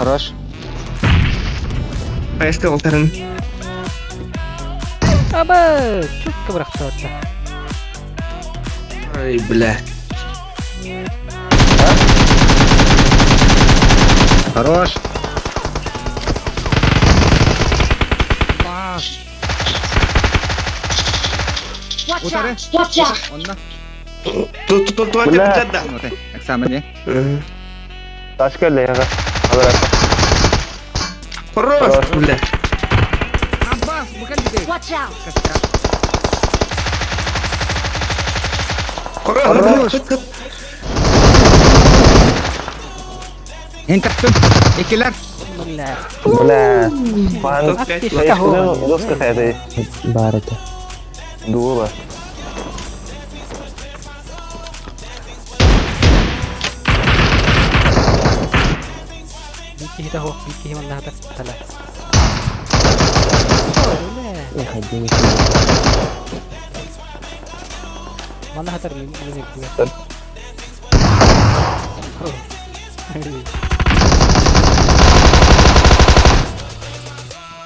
Хорош. Поездка олтарын. Аба! Чутка бырахтыбатта. Ай, бля. Хорош. Watch Утары. out! Watch out! Онно. Тут тут тут Бля. да. Экзамен Ташка лега. Алар. Хорош, бля. Аббас, букаль Watch out! Хорош. Интертüm. Икилер. Бля. Бля. Пан. Топ-пять. Доска хайды. Бар это. Дула. Бики хита хо, бики химан нахатар тала. Бля. Эх, один Манна хатар мин мин бля.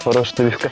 Хорош добивка.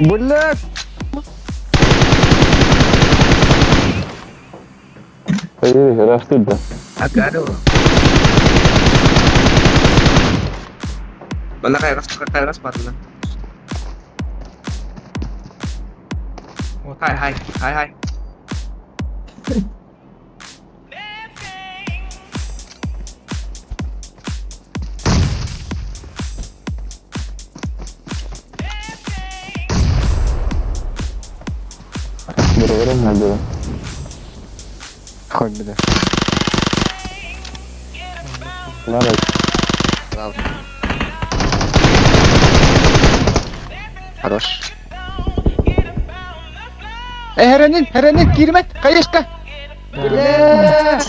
Блядь. Поверь, растут да. Агару. Бана кайрас кайрас барна. Хай хай хай хай. Бро, надо. Хоть бля. Надо. Хорош. Э, хәрәнин, хәрәнин, кирмәт, кайышка. Бля.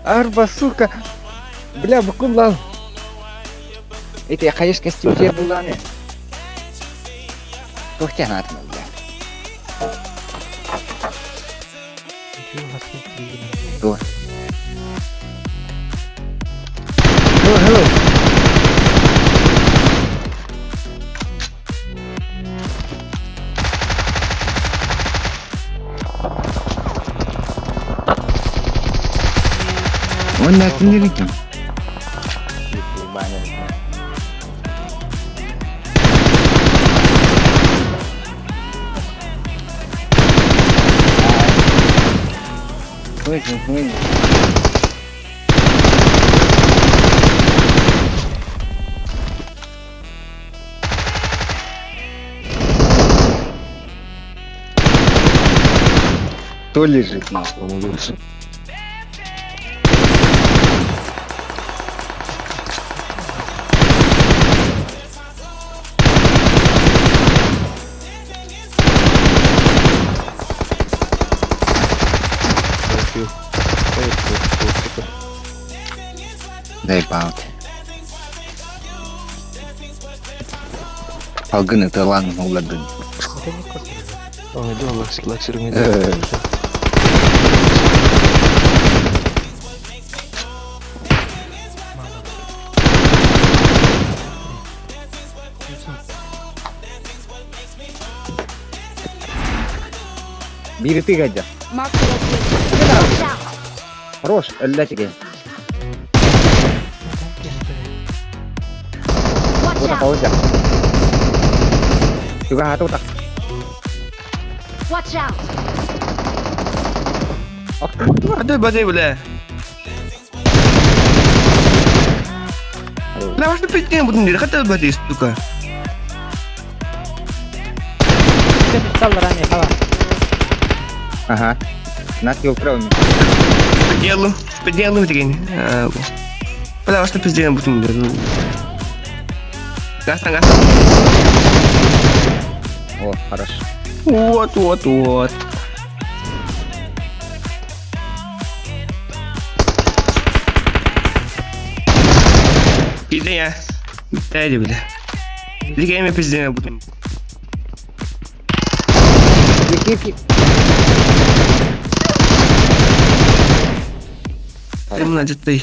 Арба, сука. Бля, букум лал. Это кайышка стимчер буланы. Тухтя надо, бля. Го. Hello, hello. Он на тренировке. Ой, Кто лежит нахуй лучше? Заебал ты. Алгын это лан уладын. Ой, да, лакшери Бири ты гадя. Mark the location. Watch out! Хорош, әллә теге. out! Тоҕус. Чугаһаата утах. Watch out! Hadi бадай, бля. Бля, может пиздец буду не хотел бы ты, сука. Таллар ани хала. Ага. Нас его украл. Поделу, поделу деген. Бля, что пиздец буду не. Газ, газ. О, хорошо. Вот, вот, вот. Пиздец. Дядя, бля. Лигами пиздец буду. Кир, Ты.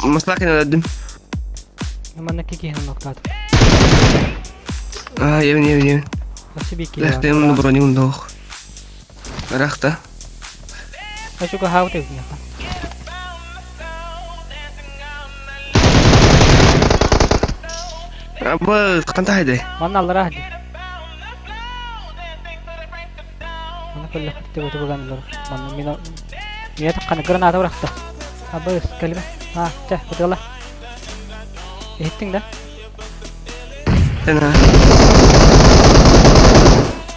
Маслакин öldüm. Манна кики ноктат. А, я не, не. Спасибо ки. Лехтем на броню нох. Рахта. Ашука хауте угня. Аба, қанта хайдай. Манна аллара хди. Манна көллө хатты буту буган лор. Манна мина мия таккана граната урахта. Аба калима. А, ча, бутыла. Эхтиң да? Тена.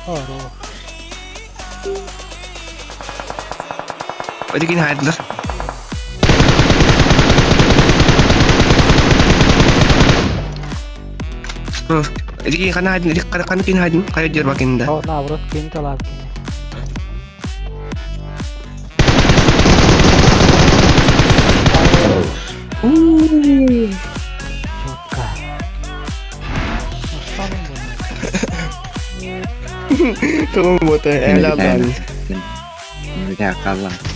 Оро. Ötekini haydılar. Ötekini kana haydın, ötekini kana kana haydın, kaya diyor bakın da. О, наоборот, кини талап кини. Четко. Tamam bota, evladım. Нельзя, коза.